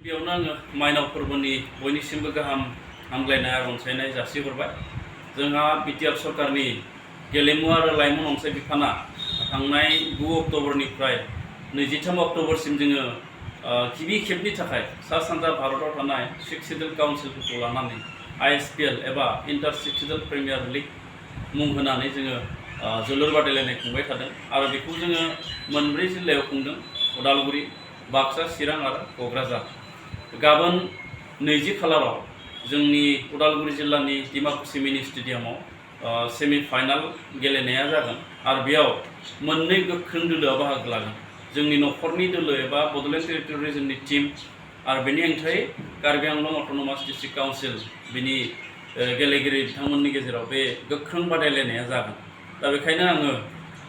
बेयावनो आङो माइनाव फोरबोनि बयनिसिमबो गाहाम हामग्लायनाय आरो अनसायनाय जासिहरबाय। जोंहा बिटिआर सरकारनि गेलेमु आरो लाइमोन अनसाय बिफाना थांनाय 9 अक्ट'बरनिफ्राय 23 अक्ट'बरसिम जोङो गिबि खेबनि थाखाय सा सानजा भारताव थानाय 6 सिडुल काउन्सिलफोरखौ लानानै Ispl एबा इन्टार 6 सिडुल प्रिमियार लीग मुं होनानै जोङो जोलुर बादायलायनाय खुंबाय थादों आरो बेखौ जोङो मोनब्रै जिल्लायाव खुंदों। उदालगुरि, बाक्सा, चिरां आरो क'क्राझार। गाबोन 20 खालाराव जोंनि उदालगुरि जिल्लानि डिमाकुसि मिनि स्टेडियामाव सेमि फाइनाल गेलेनाया जागोन आरो बेयाव मोननै गोख्रों दोलोआ बाहागो लागोन। जोंनि न'खरनि दोलो एबा बड'लेण्ड टेरिटरि रिजननि टीम आरो बेनि हेंथायै Karbi Anglong autonomous district council बिनि गेलेगिरि बिथांमोननि गेजेराव बे गोख्रों बादायलायनाया जागोन। दा बेखायनो आङो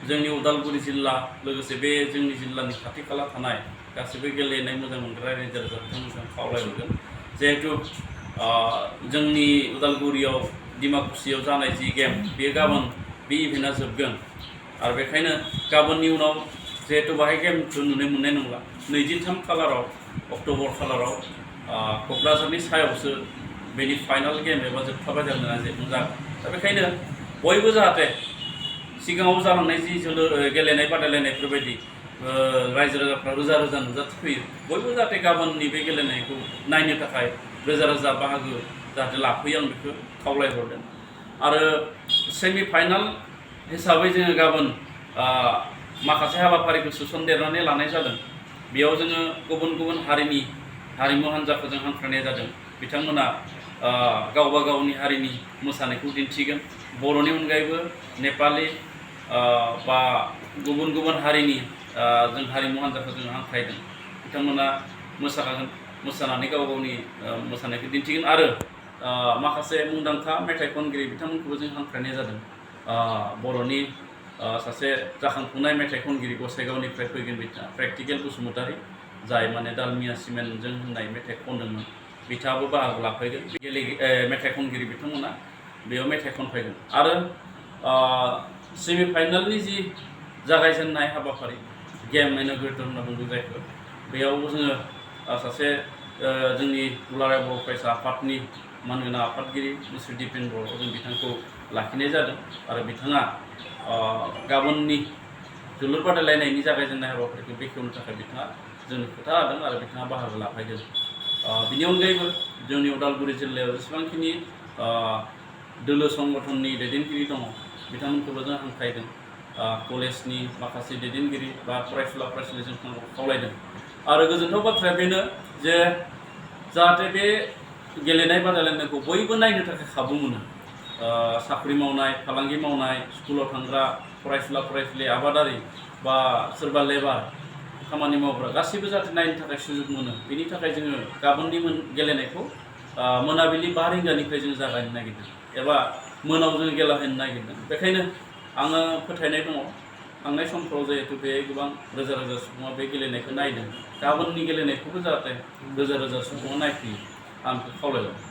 जोंनि उदालगुरि जिल्ला लोगोसे बे जोंनि जिल्लानि खाथि खाला थानाय गासैबो गेलेनाय मोजां मोनग्रा रायजो राजा बिथांमोनखौ खावलायहरगोन। जिहेतु जोंनि उदालगुरियाव डिमाकुसियाव जानाय जि गेम बे गाबोन बे इभेन्टआ जोबगोन आरो बेखायनो गाबोननि उनाव जिहेतु बाहाय गेमखौ नुनो मोननाय नंला। 23 खालाराव अक्ट'बर खालाराव क'क्राझारनि सायावसो बेनि फाइनाल गेम एबा जोबथा बादायलायनाया जागोन। दा बेखायनो बयबो जाहाथे सिगाङाव जालांनाय जि जोलुर गेलेनाय बादायलायनायफोरबायदि रायजो राजाफ्रा रोजा रोजा नुजाथिफैयो, बयबो जाहाथे गाबोननि बे गेलेनायखौ नायनो थाखाय रोजा रोजा बाहागो जाहाथे लाफैयो आं बेखौ खावलायहरदों। आरो सेमि फाइनाल हिसाबै जोङो गाबोन माखासे हाबाफारिखौ सोसनदेरनानै लानाय जादों। बेयाव जोङो गुबुन गुबुन हारिनि हारिमु हान्जाखौ जों हांख्रायनाय जादों। बिथांमोना गावबा गावनि हारिनि मोसानायखौ दिन्थिगोन। बर'नि अनगायैबो नेपालि बा गुबुन गुबुन हारिनि जों हारिमु हान्जाखौ जों हांख्रायदों। बिथांमोना मोसागोन, मोसानानै गाव गावनि मोसानायखौ दिन्थिगोन आरो माखासे मुंदांखा मेथाइ खनगिरि बिथांमोनखौबो जों हांख्रायनाय जादों। बर'नि सासे जाखांफुनाय मेथाइ खनगिरि गसाइगावनिफ्राय फैगोन बिथाङा प्रेक्टिकेल बसुमतारी, जाय माने दालमिया सिमेन्टजों होननाय मेथाइ खनदोंमोन, बिथाङाबो बाहागो लाफैगोन। मेथाइ खनगिरि बिथांमोना बेयाव मेथाइ खनफैगोन आरो सेमि फाइनालनि जि जागायजेननाय हाबाफारि गेम इन'ग्रेटर होनना बुंदों जायखौ, बेयाव जोङो सासे जोंनि दुलाराय बर' फरायसा आफादनि मानगोनां आफादगिरि मिस्टार दिपेन बर' जों बिथांखौ लाखिनाय जादों आरो बिथाङा गाबोननि जोलुर बादायलायनायनि जागायजेननाय हाबाफारिखौ बेखेवनो थाखाय बिथाङा जोंनो खोथा होदों आरो बिथाङा बाहागो लाफैगोन। बिनि अनगायैबो जोंनि उदालगुरि जिल्लायाव जेसेबांखिनि दोलो संगठननि दैदेनगिरि दङ बिथांमोनखौबो जों हांख्रायदों। कलेजनि माखासे दैदेनगिरि बा फरायसुला फरायसुलि जों खावलायदों आरो गोजोनथाव बाथ्राया बेनो जे जाहाथे बे गेलेनाय बादायलायनायखौ बयबो नायनो थाखाय खाबु मोनो। साख्रि मावनाय, फालांगि मावनाय, स्कुलाव थांग्रा फरायसुला फरायसुलि, आबादारि बा सोरबा लेबार खामानि मावग्रा गासैबो जाहाथे नायनो थाखाय सुजुग मोनो। बेनि थाखाय जोङो गाबोननि गेलेनायखौ मोनाबिलि 5 रिंगानिफ्राय जों जागायनो नागिरदों एबा मोनाव जों गेला होनो नागिरदों। बेखायनो आङो फोथायनाय दङ थांनाय समफ्राव जिहेतु बे गोबां रोजा रोजा सुबुङा बे गेलेनायखौ नायदों, गाबोननि गेलेनायखौबो जाहाथे रोजा रोजा सुबुङा नायफैयो आं बेखौ खावलायबाय।